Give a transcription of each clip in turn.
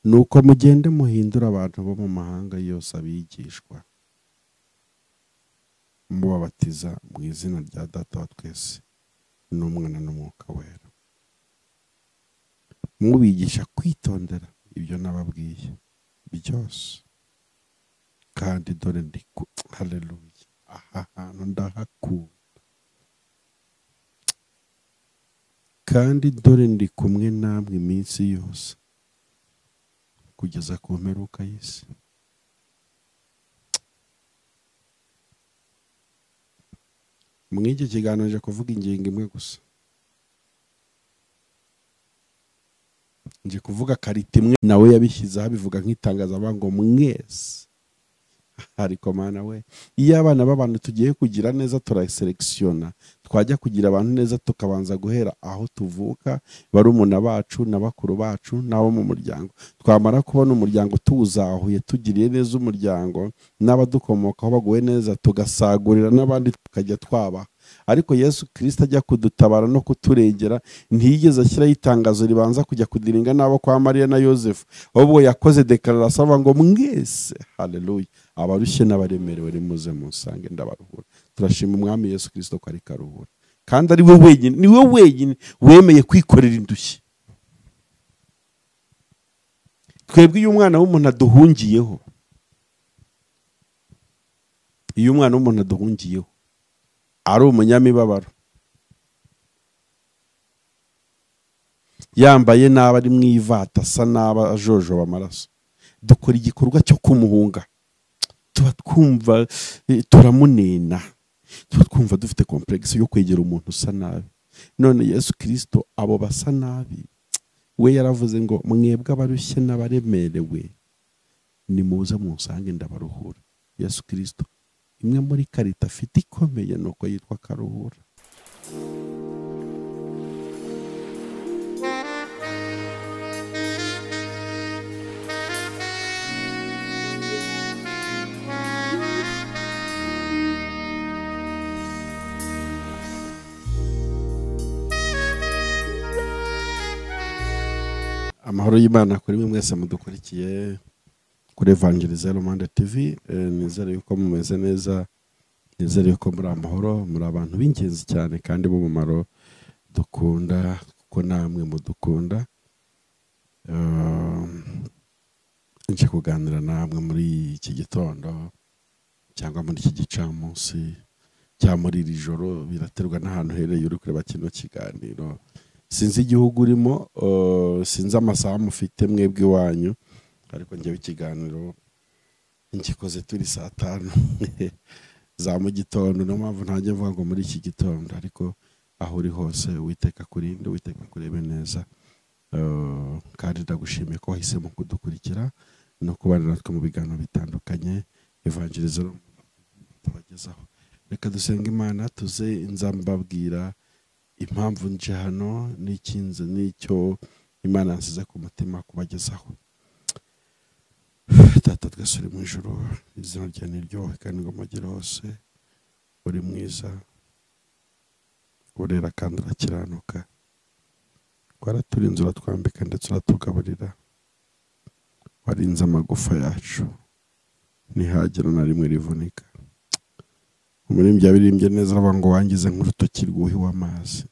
Nuko mugende muhindura abantu bo mu mahanga yose abigishwa, mubabatiza mu izina rya Data wa twese n'Umwana n'Umwuka Wera, mubigisha kwitondera ibyo nababwiye byose. Kandi dore ndi haleluya, aha hantu ndahakunda. Kandi dore ndi kumwe namwe iminsi yose kugeza ku mperuka y'isi. Muri iki kiganiro nje kuvuga ingingo imwe gusa, nje kuvuga karita imwe nawe yabishyizeho abivuga nk'itangazabango ngo mwese. Ariko Mana we, iyo abana b'abantu tugiye kugira neza turaselekisiyona, twajya kugira abantu neza tukabanza guhera aho tuvuka, barumuna bacu na bakuru bacu n'abo mu muryango. Twamara kubona umuryango tuwuzahuye, tugiriye neza umuryango n'abadukomokaho baguwe neza, tugasagurira n'abandi tukajya twabaha. Ariko Yesu Kristo ajya kudutabara no kuturengera, ntiyigeze ashyiraho itangazo ribanza kujya kudiringa n'abo kwa Mariya na Yosefu, ahubwo yakoze declaration avuga ngo mwese, haleluya, abarushye n'abaremerewe nimuze munsange ndabaruhura. Turashima Umwami Yesu Kristo ko ari karuhura, kandi ari we wenyine, ni we wenyine wemeye kwikorera indushyi. Twebwe iyo umwana w'umuntu aduhungiyeho, iyo umwana w'umuntu aduhungiyeho ari umunyamibabaro, yambaye nabi, ari mu ivata, asa nabi, ajojoba amaraso, dukora igikorwa cyo kumuhunga. Tuba twumva turamunena, tuba twumva dufite complexe yo kwegera umuntu usa nabi. None Yesu Kristo abo basa nabi we yaravuze ngo mwebwe abarushye n'abaremerewe nimuze munsange ndabaruhura. Yesu Kristo imwe muri karita afite ikomeye nuko yitwa Karuhura. Amahoro y'Imana kuri mwe mwese mudukurikiye kuri Evangelize Romande TV. Nizere yuko mumeze neza, nizere yuko muri amahoro, muri abantu b'ingenzi cyane kandi b'umumaro dukunda, kuko namwe mudukunda. Nje kuganira namwe muri iki gitondo cyangwa muri iki gicamunsi cyangwa muri iri joro, biraterwa n'ahantu uherereye uri kureba kino kiganiro. Sinzi igihugu urimo, sinzi amasaha mufite mwebwe iwanyu, ariko njyewe ikiganiro ngikoze turi saa 5 za mu gitondo. Niyo mpamvu ntajya mvuga ngo muri iki gitondo, ariko aho uri hose Uwiteka akurinde, Uwiteka akurebe neza. Kandi ndagushimiye ko wahisemo kudukurikira no kubana natwe mu biganiro bitandukanye Evangelize tubagezaho. Reka dusenge Imana, tuze nzambabwira impamvu nje hano n'ikinze n'icyo Imana yansize ku mutima kubagezaho. Data twese uri mu ijuru, izina ryawe niryohe kandi ngo mugere hose. Uri mwiza, urera kandi urakiranuka, waraturinze uratwambika ndetse uratugaburira, warinze amagufa yacu ntihagira na rimwe rivunika. Umuririmbyi yabirimbye neza aravuga ngo wangize nk'urutoki rwuhiwe amazi,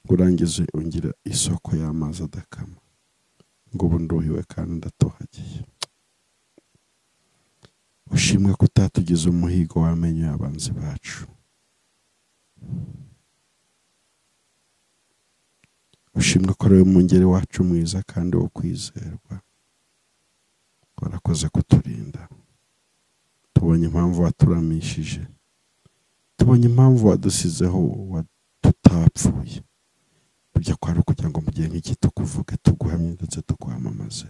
ngo urangize ungira isoko y'amazi adakama, ngo ubu nduhiwe kandi ndatohagiye. Ushimwe ko utatugize umuhigo w'amenyo y'abanzi bacu. Ushimwe ko ari wowe mwungeri wacu mwiza kandi wo kwizerwa, warakoze kuturinda. Tubonye impamvu waturamishije, tubonye impamvu wadusizeho tutapfuye. Burya kwari ukugira ngo mu gihe nk'iki tukuvuge, tuguhamye ndetse tukwamamaze,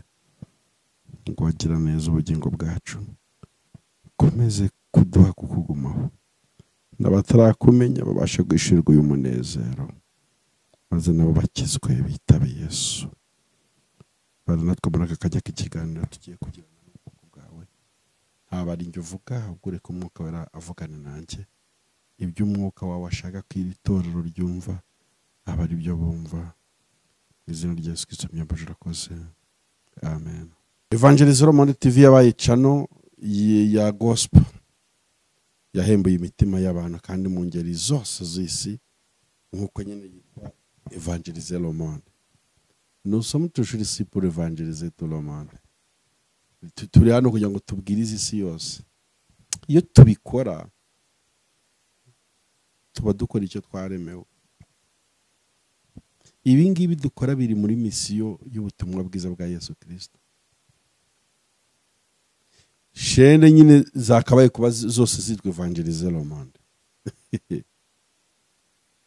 ngo wagira neza ubugingo bwacu, ukomeze kuduha kukugumaho, n'abatarakumenya babashe guhishurirwa uyu munezero, maze nabo bakizwe bitabe Yesu. Bari natwe muri aka kajya k'ikiganiro tugiye kugirana n'ubwoko bwawe, haba ari njye uvuga, ahubwo ureke Umwuka Wera avugane nanjye, ibyo Umwuka wawe ashaka ko iri torero ryumva aba ari byo bumva. Mu izina rya Yesu Kristo myambaje, urakoze, amen. Évangéliser le Monde TV yabaye channel ya gospel, yahembuye imitima y'abantu kandi mu ngeri zose z'isi, nk'uko nyine yitwa Évangéliser le Monde. Nous sommes toujours ici pour évangéliser tout le monde. Turi hano kugira ngo tubwirize isi yose. Iyo tubikora tuba dukora icyo twaremewe. Ibi ngibi dukora biri muri misiyo y'ubutumwa bwiza bwa Yesu Kristo. Chaîne nyine zakabaye kuba zose zitwa Évangéliser le Monde,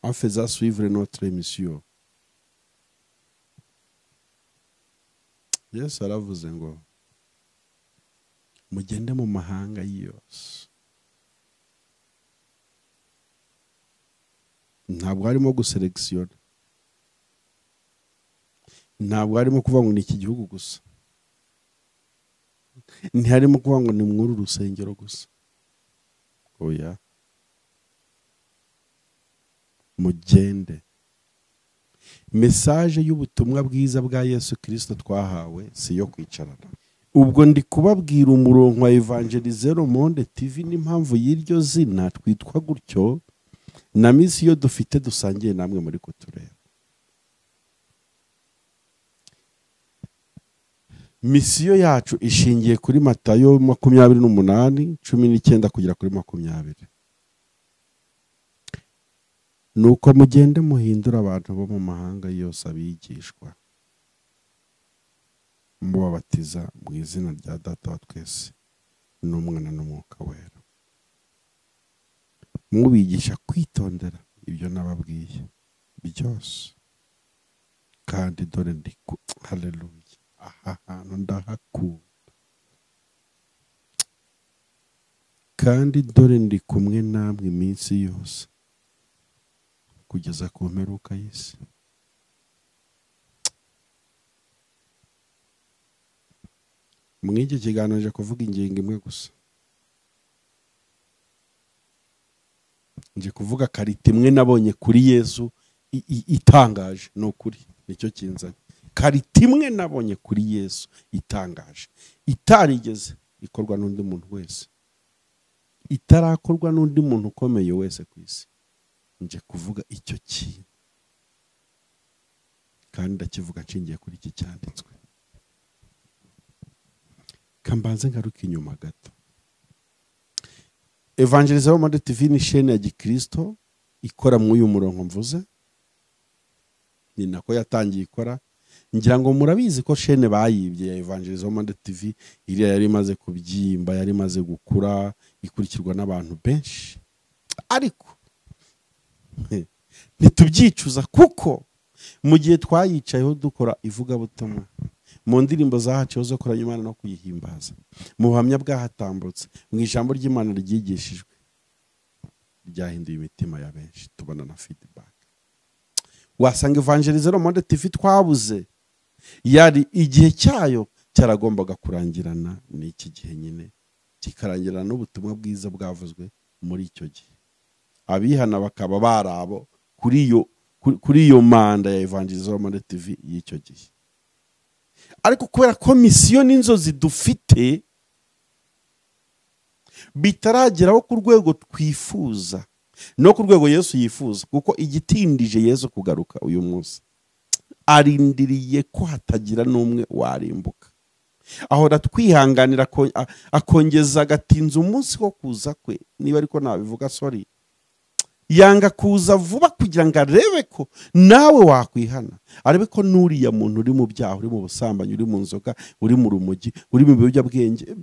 en faisant suivre notre mission. Yesu aravuze ngo mugende mu mahanga yose. Ntabwo harimo guselekisiyona, ntabwo harimo kuvuga ngo ni iki gihugu gusa, ntiharimo kuvuga ngo ni mw'uru rusengero gusa. Oya, mugende. Message y'ubutumwa bwiza bwa Yesu Kristo twahawe si yo kwicarana. Ubwo ndi kubabwira umurongo wa Évangéliser le Monde TV n'impamvu y'iryo zina twitwa gutyo na misiyo dufite dusangiye namwe muri kutureba. Misiyo yacu ishingiye kuri Matayo 28:19 kugera kuri 20. Nuko mugende muhindura abantu bo mu mahanga yose abigishwa, mubabatiza mu izina rya Data wa twese n'Umwana n'Umwuka Wera, mubigisha kwitondera ibyo nababwiye byose. Kandi dore ndi, haleluya, aha hantu ndahakunda. Kandi dore ndi kumwe namwe iminsi yose kugeza ku mperuka y'isi. Muri iki kiganiro nje kuvuga ingingo imwe gusa. Nje kuvuga karite imwe nabonye kuri Yesu itangaje. Ni ukuri nicyo kinzanye. Karite imwe nabonye kuri Yesu itangaje, itarigeze ikorwa n'undi muntu wese, itarakorwa n'undi muntu ukomeye wese ku isi. Nje kuvuga icyo kintu, kandi ndakivuga nshingiye kuri iki cyanditswe. Kambanze ngaruka inyuma gato. Évangéliser le Monde TV ni chaîne ya Gikristo ikora mu uyu murongo mvuze, ni nako yatangiye ikora. Ngira ngo murabizi ko chaîne bayibye ya Évangéliser le Monde TV iriya yari imaze kubyimba, yari imaze gukura, ikurikirwa n'abantu benshi. Ariko ntitubyicuza, kuko mu gihe twayicayeho dukora ivugabutumwa, mu ndirimbo zahaciwe zo kuramya Imana no kuyihimbaza, mu buhamya bwahatambutse, mu ijambo ry'Imana ryigishijwe, ryahinduye imitima ya benshi, tubona na feedback. Wasanga Évangéliser le Monde TV twabuze yari igihe cyayo cyaragombaga kurangirana n'iki gihe nyine, kikarangirana n'ubutumwa bwiza bwavuzwe muri icyo gihe, abihana bakaba barabo kuri iyo manda ya Évangéliser le Monde TV y'icyo gihe. Ariko kubera ko misiyo n'inzozi dufite bitarageraho ku rwego twifuza no ku rwego Yesu yifuza, kuko igitindije Yesu kugaruka uyu munsi, arindiriye ko hatagira n'umwe warimbuka. Ahora twihanganira, akongeza agatinza umunsi wo kuza kwe, niba ariko nabivuga sorry, yanga kuza vuba kugira ngo arebe ko nawe wakwihana, arebe ko nuriya muntu uri mu byaha, uri mu busambanyi, uri mu nzoga, uri mu rumogi, uri mu biyobyabwenge,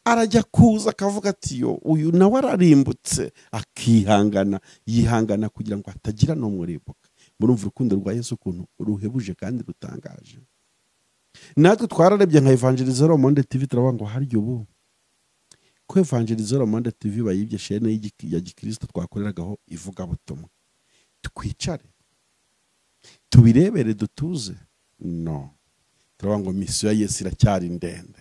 arajya kuza akavuga ati yo uyu nawe ararimbutse, akihangana, yihangana kugira ngo hatagira n'umwe urimbuka. Murumva urukundo rwa Yesu ukuntu ruhebuje kandi rutangaje. Natwe twararebye nka Évangéliser le Monde TV turavuga ngo harya ubu ko Évangéliser le Monde TV bayibye chaîne ya Gikristo twakoreragaho ivugabutumwa, twicare tubirebere dutuze? No, turavuga ngo misiyo ya Yesu iracyari ndende,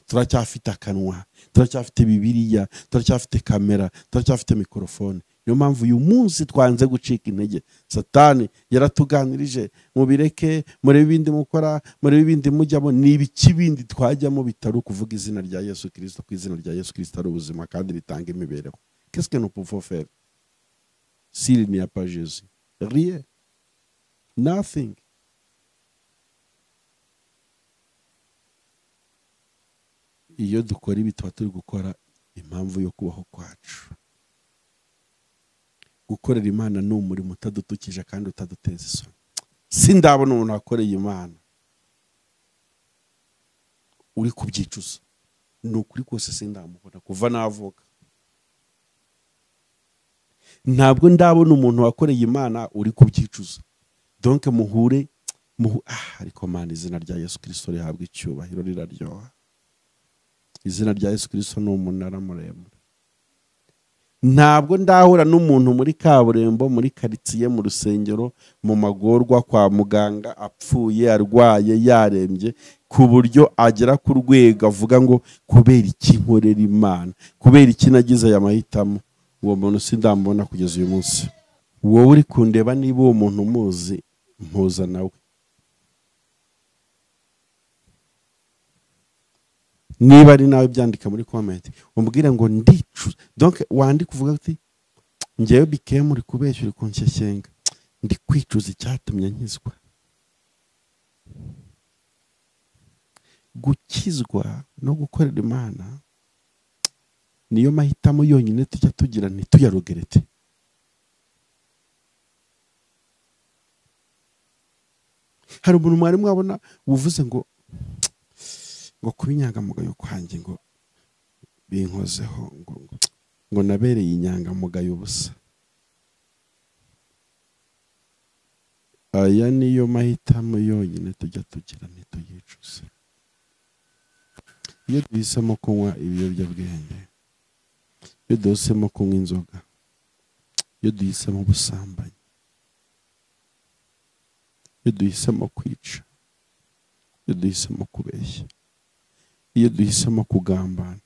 turacyafite akanwa, turacyafite Bibiliya, turacyafite kamera, turacyafite mikorofone. Niyo mpamvu uyu munsi twanze gucika intege. Satani yaratuganirije, mubireke, murebe ibindi mukora, murebe ibindi mujyamo. Ni ibiki bindi twajyamo bitari ukuvuga izina rya Yesu Kristo, ku izina rya Yesu Kristo ari ubuzima kandi ritanga imibereho. Qu'est-ce que nous pouvons faire s'il n'y a pas Jésus? Rien. Nothing. Iyo dukora ibi tuba turi gukora impamvu yo kubaho kwacu. Gukorera Imana ni umurimo utadutukije kandi utaduteza isoni. Sindabona umuntu wakoreye Imana uri kubyicuza. Ni ukuri kose sindamubona kuva navuka. Ntabwo ndabona umuntu wakoreye Imana uri kubyicuza. Donc muhure ariko Mana, izina rya Yesu Kristo rihabwa icyubahiro, riraryoha. Izina rya Yesu Kristo ni umunara muremure. Ntabwo ndahura n'umuntu muri kaburimbo, muri karitsiye, mu rusengero, mu magorwa, kwa muganga, apfuye, arwaye, yarembye, ku buryo agera ku rwego avuga ngo kubera iki nkorera Imana, kubera iki nagize aya mahitamo. Uwo muntu sindamubona kugeza uyu munsi. Wowe uri kundeba, niba uwo muntu umuzi, mpuza nawe. Niba ari nawe byandika muri comment, umbwire ngo ndicuza. Donc wandika uvuga uti ngewe BKM uri kubeshya, uri kunshyeshyenga, ndi kwicuza icyatumye nkizwa. Gukizwa no gukorera Imana niyo mahitamo yonyine tujya tugira, ntituyarogerete. Hari umuntu mwari mwabona uvuze ngo kuba inyangamugayo kwanjye ngo binkozeho, ngo nabereye inyangamugayo ubusa. Aya niyo mahitamo yonyine tujya tugira, ntituyicuze. Iyo duhisemo kunywa ibiyobyabwenge, iyo duhisemo kunywa inzoga, iyo duhisemo ubusambanyi, iyo duhisemo kwica, iyo duhisemo kubeshya, iyo duhisemo kugambana,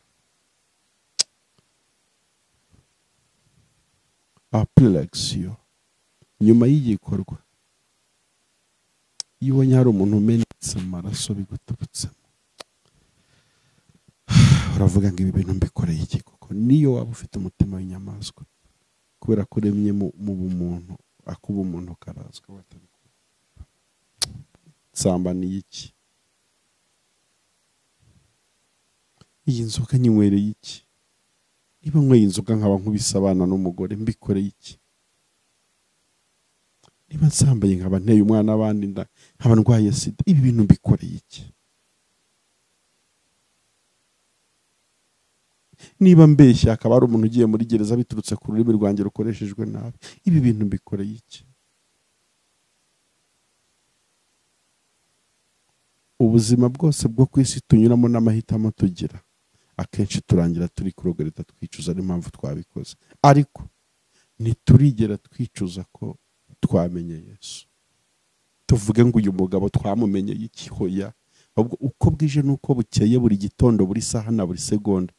apelexio, nyuma y'igikorwa, iyo ubonye hari umuntu umenetse amaraso biguturutsemo, uravuga ngo ibi bintu mbikoreye iki koko? Niyo waba ufite umutima w'inyamaswa, kubera ko uremye mu bumuntu, akuba umuntu karazwa batabikora. Nsambaniye iki? Iyi nzoga nywereye iki? Niba nyweye inzoga nkaba nkubise abana n'umugore, mbikoreye iki? Niba nsambaye nkaba nteye umwana abandi inda, nkaba ndwaye sida, ibi bintu mbikoreye iki? Niba mbeshya akaba ari umuntu ugiye muri gereza biturutse ku rurimi rwanjye rukoreshejwe nabi, ibi bintu mbikoreye iki? Ubuzima bwose bwo ku isi tunyuramo n'amahitamo tugira, akenshi turangira turi kurogereta twicuza n'impamvu twabikoze, ariko ntiturigera twicuza ko twamenye Yesu. Tuvuge ngo uyu mugabo twamumenye iki? Hoya. Ahubwo uko bwije n'uko bukeye, buri gitondo, buri saha na buri segonda,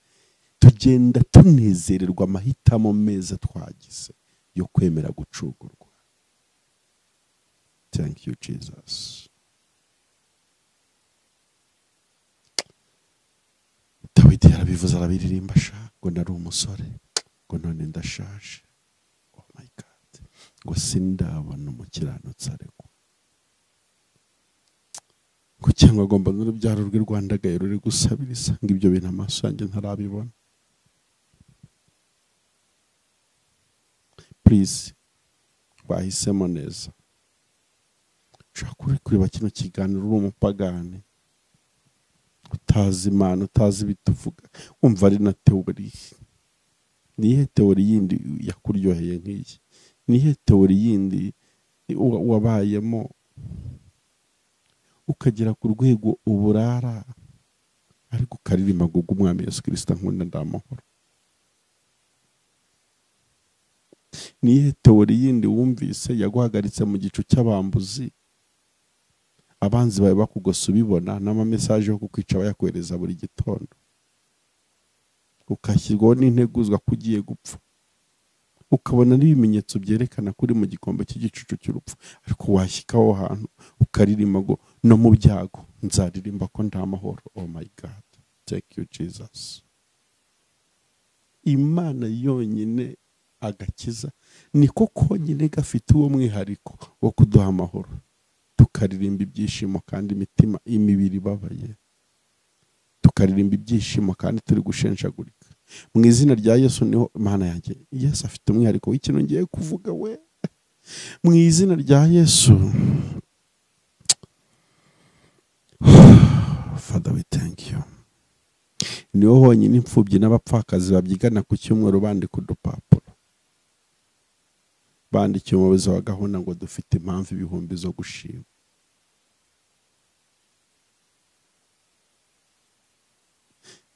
tugenda tunezererwa amahitamo meza twagize yo kwemera gucugurwa. Thank you Jesus. Dawidi yarabivuze, arabiririmba, sha ngo nari umusore, ngo none ndashaje. Oh my God, ngo sindabona umukiranutsi arekwa, ngo cyangwa agomba n'urubyaro rw'i Rwandagaye ruri gusabiriza, ngo ibyo bintu amaso yanjye ntarabibona. Please, wahisemo neza. Ushobora kureba kino kiganiro uri umupagani, utazi Imana, utazi ibituvuga, wumva ari na teori. Nihe teori yindi yakuryoheye nk'iyi? Nihe teori yindi wabayemo ukagera ku rwego uburara, ariko ukaririmba ngo Umwami Yesu Kristo nkunda ndamahoro? Nihe teori yindi wumvise yaguhagaritse mu gicu cy'abambuzi, abanzi bawe bakugosa ubibona, n'ama message yo kukwica bayakohereza buri gitondo, ukashyirwaho n'integuzwa ko ugiye gupfa? ukabona n'ibimenyetso byerekana kuri mu gikombe cy'igicucu cy'urupfu, ariko washyika aho hantu ukaririmba ngo no mu byago nzaririmba ko nta mahoro. Oh my God, thank you Jesus. Imana yonyine agakiza niko konyine gafite uwo mwihariko wo kuduha amahoro, tukaririmba ibyishimo kandi imitima imibiri ibabaye, tukaririmba ibyishimo kandi turi gushenjagurika. Mu izina rya Yesu niho Imana yanjye. Yesu afite umwihariko w'ikintu ngiye kuvuga we. Mu izina rya Yesu. Father, we thank you. Niho honyine imfubyi n'abapfakazi babyigana ku cyumweru bandika udupapuro, bandikiye umuyobozi wa gahunda ngo dufite impamvu ibihumbi zo gushima.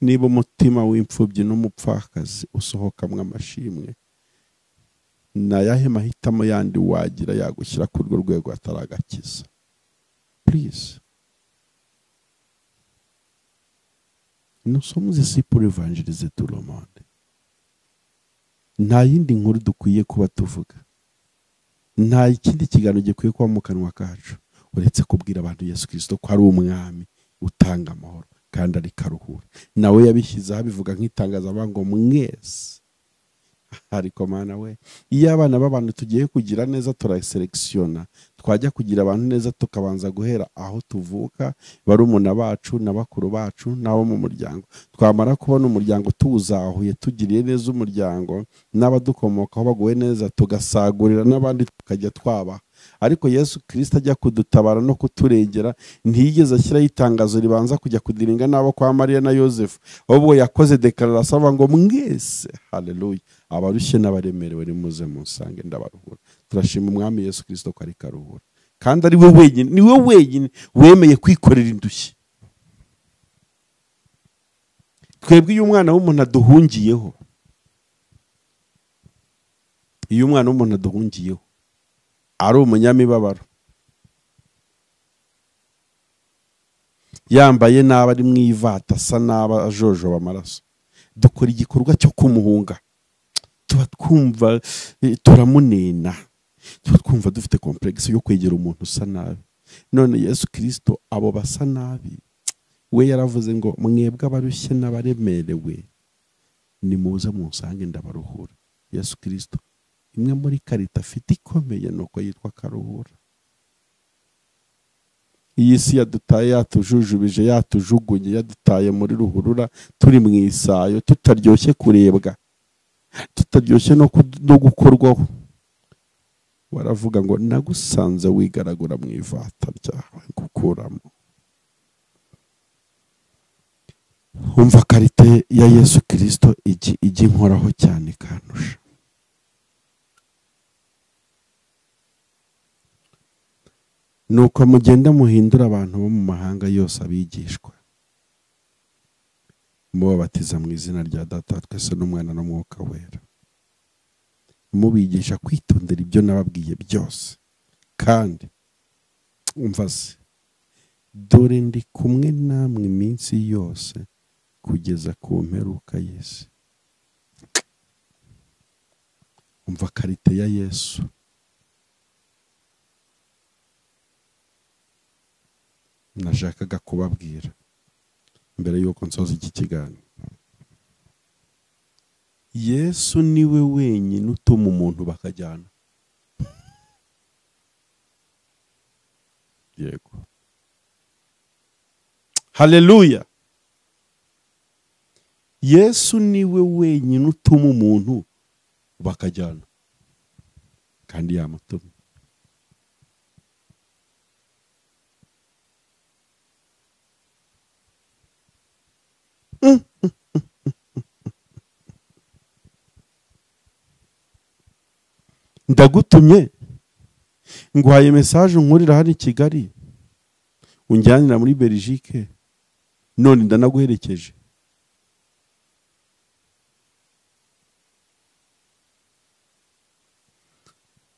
Niba umutima w'imfubyi n'umupfakazi usohokamwe amashimwe, ni ayahe mahitamo yandi wagira yagushyira ku urwo rwego ataragakiza? Please. Nous sommes ici pour évangéliser tout le monde. Nta yindi nkuru dukwiye kuba tuvuga, nta ikindi kiganiro gikwiye kuba mu kanwa kacu uretse kubwira abantu Yesu Kristo ko ari umwami utanga amahoro kandi ari karuhura. Nawe yabishyizeho abivuga nk'itangazo avuga ngo mwese. Ariko Mana we, iyo abana b'abantu tugiye kugira neza turaselekisiona, twajya kugira abantu neza tukabanza guhera aho tuvuka, barumuna bacu na bakuru bacu n'abo mu muryango. Twamara kubona umuryango tuwuzahuye, tugiriye neza umuryango n'abadukomokaho baguwe neza, tugasagurira n'abandi tukajya twabaha. Ariko Yesu Kristo ajya kudutabara no kuturengera ntiyigeze ashyiraho itangazo ribanza kujya kudiringa n'abo kwa Mariya na Yosefu, ahubwo yakoze declaration avuga ngo mwese, haleluya, abarushye n'abaremerewe nimuze munsange ndabaruhura. Turashima umwami Yesu Kristo ko ari karuhura, kandi ari we wenyine, ni we wenyine wemeye kwikorera indushyi. Twebwe iyo umwana w'umuntu aduhungiyeho, iyo umwana w'umuntu aduhungiyeho ari umunyamibabaro, yambaye nabi, ari mu ivata, asa nabi, ajojoba amaraso, dukora igikorwa cyo kumuhunga. Tuba twumva turamunena, tuba twumva dufite complexe yo kwegera umuntu usa nabi. None Yesu Kristo abo basa nabi we yaravuze ngo mwebwe abarushye n'abaremerewe nimuze munsange ndabaruhura. Yesu Kristo imwe muri karita afite ikomeye nuko yitwa karuhura. Iyi si yadutaye, yatujujubije, yatujugunye, yadutaye muri ruhurura, turi mu isayo, tutaryoshye kurebwa, tutaryoshye no gukorwaho. Waravuga ngo nagusanze wigaragura mu ivata ryawe ngukuramo. Umva karite ya Yesu Kristo ijya inkoraho cyane kanusha. Nuko mugenda muhindura abantu bo mu mahanga yose abigishwa, mubabatiza mu izina rya Data twese n'Umwana n'Umwuka Wera, mubigisha kwitondera ibyo nababwiye byose. Kandi umva se, dore ndi kumwe namwe iminsi yose kugeza ku mperuka y'isi. Umva karite ya Yesu. Nashakaga kubabwira mbere yuko nsoza iki kiganiro. Yesu niwe wenyine utuma umuntu bakajyana. Yego. Haleluya. Yesu niwe wenyine utuma umuntu bakajyana, kandi yamutumye. Ndagutumye nguhaye message unkurira hano i Kigali, unjyanira muri Belgique, none ndanaguherekeje.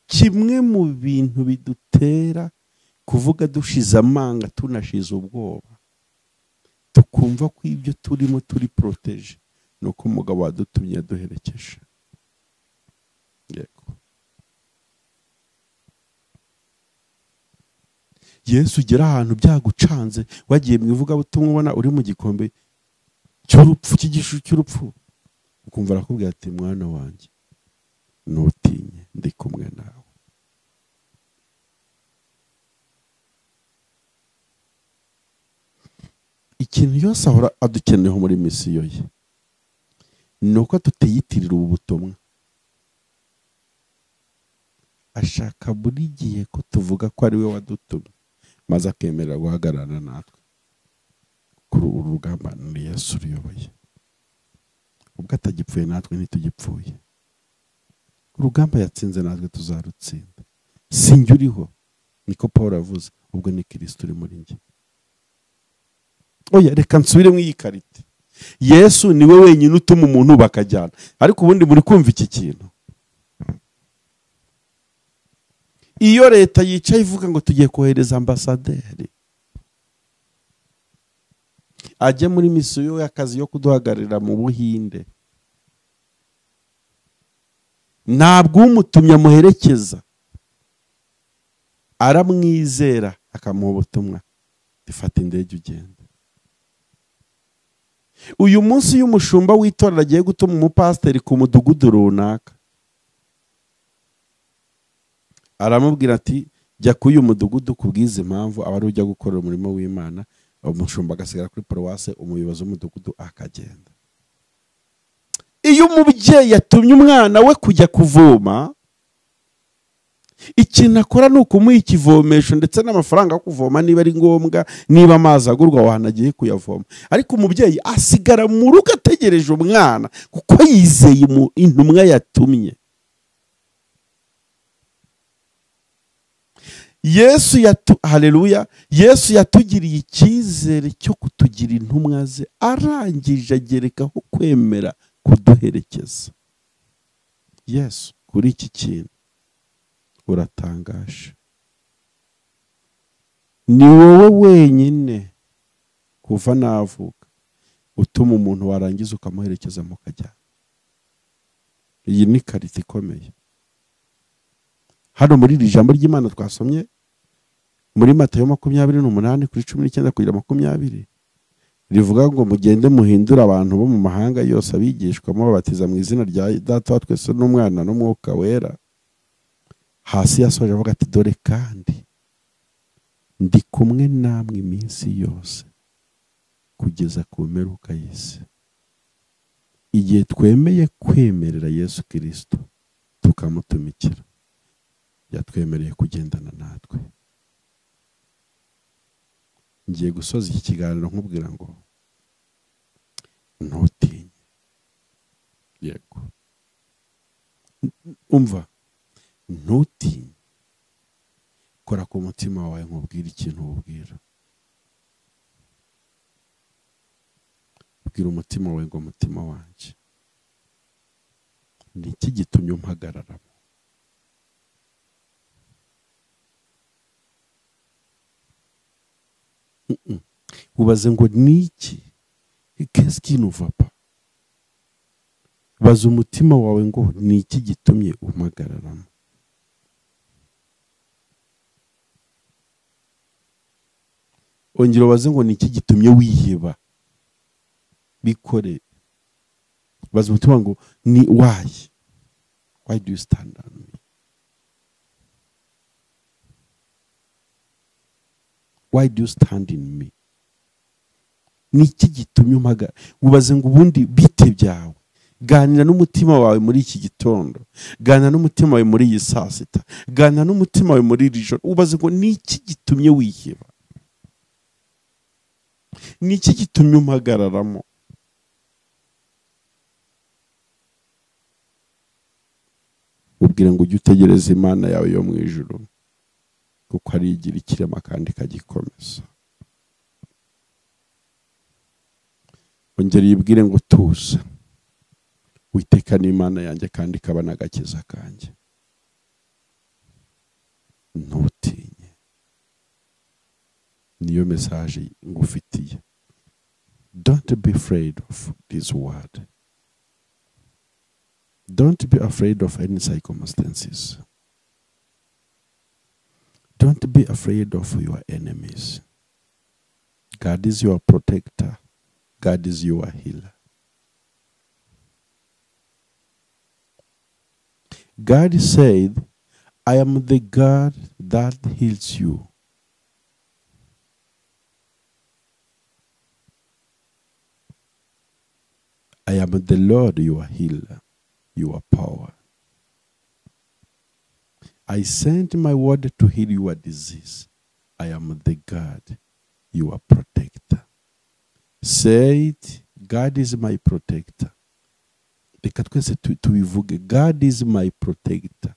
Kimwe mu bintu bidutera kuvuga dushize amanga tunashize ubwoba, tukumva ko ibyo turimo turi protege, nuko umugabo wadutumye yaduherekeje. Yesu ugera ahantu byagucanze, wagiye mu ivugabutumwa ubona uri mu gikombe cy'urupfu, cy'igishu cy'urupfu, ukumva arakubwira ati mwana wanjye ntutinye, ndi kumwe nawe. Ikintu yose ahora adukeneyeho muri misiyo ye ni uko tutiyitirira ubu butumwa. Ashaka buri gihe ko tuvuga ko ari we wadutumye, maze akemerera guhagararana natwe kuri uru rugamba ni Yesu uruyoboye. Ubwo atagipfuye natwe ntitugipfuye. Urugamba yatsinze natwe tuzarutsinda. Sinjye uriho, niko Paul avuze, ubwo ni Kristo uri muri njye. Oya, reka nsubire mu iyi karite. Yesu niwe wenyine utuma umuntu bakajyana. Ariko ubundi muri kumva iki kintu, iyo leta yicaye ivuga ngo tugiye kohereza ambasaderi ajye muri misiyo y'akazi yo kuduhagararira mu Buhinde, ntabwo umutumye amuherekeza, aramwizera akamuha ubutumwa, ifata indege ugenda. Uyu munsi iyo umushumba w'itorero agiye gutuma umupasiteri ku mudugudu runaka, aramubwira ati jya kuri uyu mudugudu kubwiza impamvu aba ari ujya gukorera umurimo w'Imana. Umushumba agasigara kuri paruwase, umuyobozi w'umudugudu akagenda. Iyo umubyeyi yatumye umwana we kujya kuvoma, ikintu akora ni ukumuha ikivomesho ndetse n'amafaranga yo kuvoma niba ari ngombwa, niba amazi agurwa aho hantu agiye kuyavoma. Ariko umubyeyi asigara mu rugo ategereje umwana kuko yizeye intumwa yatumye. Yesu haleluya, Yesu yatugiriye icyizere cyo kutugira intumwa ze, arangije agerekaho kwemera kuduherekeza. Yesu kuri iki kintu uratangaje. Ni wowe wenyine kuva navuka utuma umuntu warangiza ukamuherekeza mukajyana. Iyi ni karita ikomeye. Hano muri iri jambo ry'Imana twasomye muri Matayo 28 kuri 19 kugera 20, rivuga ngo mugende muhindure abantu bo mu mahanga yose abigishwa, mubabatiza mu izina rya Data wa twese n'Umwana n'Umwuka Wera. Hasi yasoje avuga ati dore kandi ndi kumwe namwe iminsi yose kugeza ku mperuka y'isi. Igihe twemeye kwemerera Yesu Kristo tukamutumikira, yatwemereye kugendana natwe. Ngiye gusoza iki kiganiro nkubwira ngo ntutinye. Yego, umva, ntutinye. Kora ku mutima wawe nkubwire ikintu ubwira. Bwira umutima wawe ngo mutima wanjye, ni iki gitumye umpagararamo? Ubaze ngo niki? Qu'est-ce qui ne va pas? Baza umutima wawe ngo ni iki gitumye umpagararamo? Ongera ubaze ngo ni iki gitumye wiheba? Bikore. Baza umutima ngo ni why? Why do you stand on me? Why do you stand in me? Ni iki gitumye umpagarara? Ubaze ngo ubundi bite byawe? Ganira n'umutima wawe muri iki gitondo, ganira n'umutima wawe muri iyi saa sita, ganira n'umutima wawe muri iri joro. Ubaze ngo ni iki gitumye wiheba? Ni iki gitumye umpagararamo? Ubwire ngo ujye utegereza Imana yawe yo mu ijuru, kuko ari igira ikirema kandi ikagikomeza. Ongera yibwire ngo tuza, Uwiteka ni Imana yanjye kandi ikaba n'agakiza kanjye. Ntutinye. Niyo message ngufitiye. Don't be afraid of this word. Don't be afraid of any circumstances. Don't Don't be afraid of your enemies. God is your protector. God is your healer. God said, I am the God that heals you. I am the Lord, your healer, your power. I sent my word to heal your disease. I am the God, your protector. Say it, God is my protector. Reka twese tubivuge, God is my protector.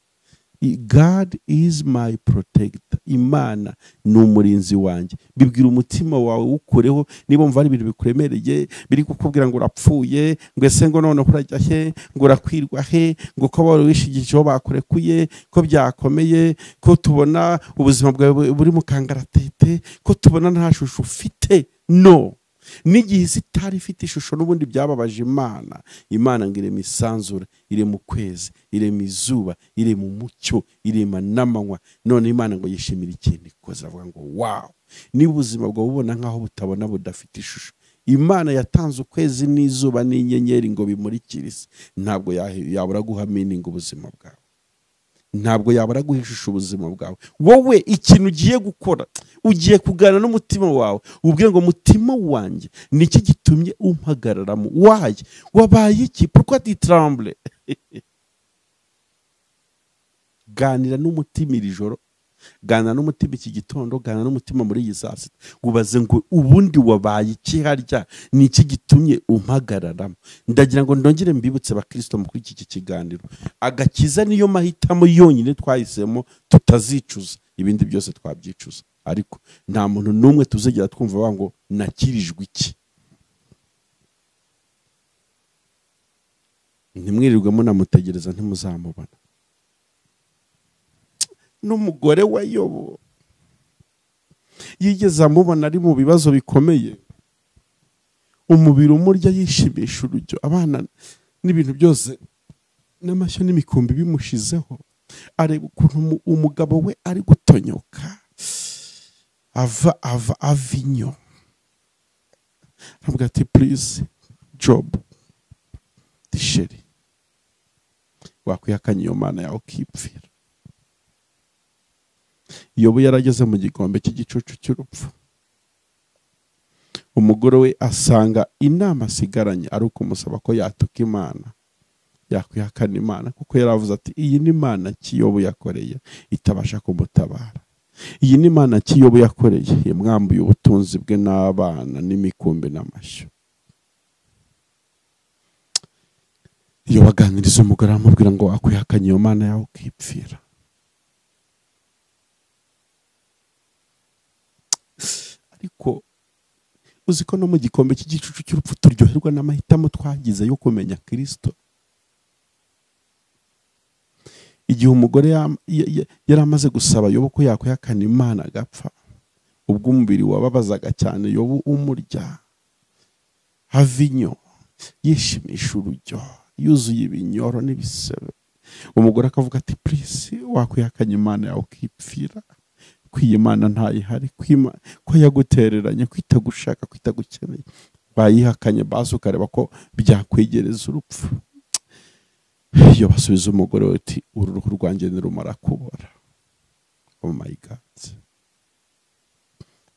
God is my protector. Imana ni umurinzi wanjye. Bibwira umutima wawe ukureho, niba umva ari ibintu bikuremereye biri kukubwira ngo urapfuye, ngo ese ngo none urajya he, ngo urakwirwa he, ngo ko wari wishigijeho bakurekuye, ko byakomeye, ko tubona ubuzima bwawe buri mu kangaratete, ko tubona nta shusho ufite. No. N'igihe isi itari ifite ishusho n'ubundi byababaje Imana. Imana ngo irema isanzure, irema ukwezi, irema izuba, irema umucyo, irema n'amanywa. None Imana ngo yishimira ikintu ikoze, avuga ngo wow. Niba ubuzima bwawe ubona nkaho butabona budafite ishusho, Imana yatanze ukwezi n'izuba n'inyenyeri ngo bimurikire isi, ntabwo yabura guha meaning ubuzima bwawe, ntabwo yabura guha ishusho ubuzima bwawe. Wowe ikintu ugiye gukora, ugiye kuganira n'umutima wawe, ubwire ngo mutima wanjye niki gitumye umpagararamo? Why? Wabaye iki? Pourquoi tu trembles? Ganira n'umutima iri joro, ganira n'umutima iki gitondo, ganira n'umutima muri iyi saa sita, ubaze ngo ubundi wabaye iki harya? Niki gitumye umpagararamo? Ndagira ngo ndongere mbibutse abakristo mu kuri iki kiganiro, agakiza niyo mahitamo yonyine twahisemo tutazicuza, ibindi byose twabyicuza. Ariko nta muntu n'umwe tuzigera twumva bavuga ngo nakirijwe iki. Ntimwirirwe munamutegereza, ntimuzamubona. N'umugore wa Yobu yigeze amubona ari mu bibazo bikomeye, umubiri umurya yishimisha urujyo, abana n'ibintu byose n'amashyo n'imikumbi bimushizeho, areba ukuntu umugabo we ari gutonyoka ava ava avinyo, aravuga ati please Job, disheri wakwihakanye iyo Mana yawe ukipfira. Yobu yarageze mu gikombe cy'igicucu cy'urupfu, umugore we asanga inama asigaranye ari ukumusaba ko yatuka Imana, yakwihakana Imana, kuko yaravuze ati iyi ni Imana ki Yobu yakoreye itabasha kumutabara, iyi ni Imana ki Yobu yakoreye yamwambuye ubutunzi bwe n'abana n'imikumbi n'amashyo. Iyo baganiriza umugore aramubwira ngo wakwihakanye iyo Mana yawe ukipfira. Ariko uzi ko no mu gikombe cy'igicucu cy'urupfu turyoherwa n'amahitamo twagize yo kumenya Kristo. Igihe umugore yari amaze gusaba Yobu ko yakwihakana Imana agapfa, ubwo umubiri wababazaga cyane Yobu umurya havinyo, yishimisha urujyo, yuzuye ibinyoro n'ibisebe, umugore akavuga ati please wakwihakanye Imana yawe ukipfira, ko iyi Imana ntayihari, ko yagutereranye, ko itagushaka, ko itagukeneye, wayihakanye basi ukareba ko byakwegereza urupfu. Iyo basubiza umugore we ati uru ruhu rwanjye nirumara kubora, oh my God,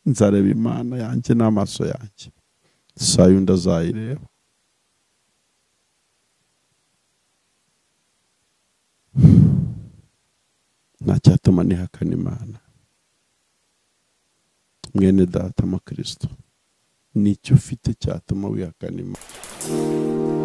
nzareba Imana yanjye n'amaso yanjye, sayo ndazayireba. Nta cyatuma nihakana Imana. Mwene data mu Kristo, nicyo ufite cyatuma wihakana Imana?